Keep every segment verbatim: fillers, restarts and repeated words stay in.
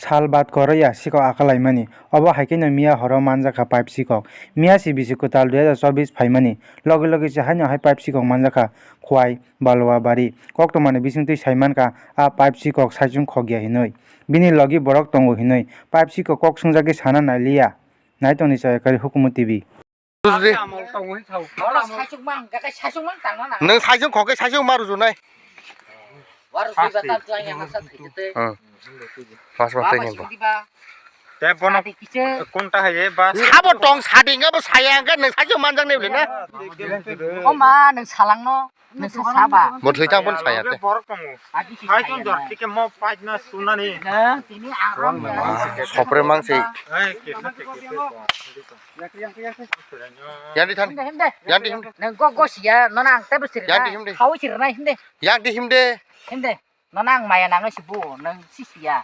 Sal bad koroya sikok akalaimani. Obo hai kheno miya horo manjakha pipe sikok. Miya si bisi kwtal dui hajar chobbish phaimani. Logi logi se haino hai pipe sikok manjakha Khwai, Balwa, Bari. Koktwmani bisingtwi saimankha a pipe sikok saichung khokya hinwi. Bini logi borok tongo hinwi. Pipe sikok kok swngjagwi sana nailiya. Naitongni chaya kari Hukumu T V. Rujdi. Oro saichung mang, kaka saichung mang tangna na. Nwng saichung khokhe saichung ma rujunai. Waru sui bata tuang yang asa thikete. Hmm. Mas mas tengin bo. Te bono kise kunta haye ba. Sabo tong sading abo sayang kan nwng saichung manjak ne beli na. Oma nwng salangno. Nasa saba. Bo thwi tang pon saya te. Borok tongo. Hai ton dor tike mo paj na sunani. Tini arong. Sopre mang se. Hai ke. Yandi than. Himde, himde. Yandi him. Nang go go siya, nona ang tebel sir. Yandi himde. Hau sir na himde. Yandi himde. Himde. Nona ang maya nang si bu, nang si siya.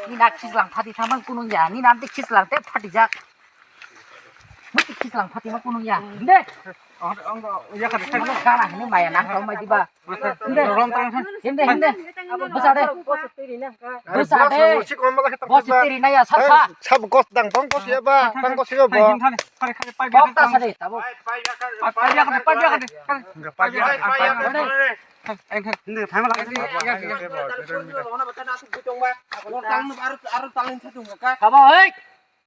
Ni nak sis lang phati thamang kunung ya, ni nam tik sis lang te phati jak. Mutik kislang phatima kunung ya. Hinde. Gana hini maya nang tong mai diba. Hinde. Hinde, hinde. Bwsa de. Bwsa de. Bosi tiri na ya sa sa. Sab kos dang tong kos ya ba. Tang kos ya ba. Kok ta sa de tabo. Hinde, thangma lagi. Kabo hei.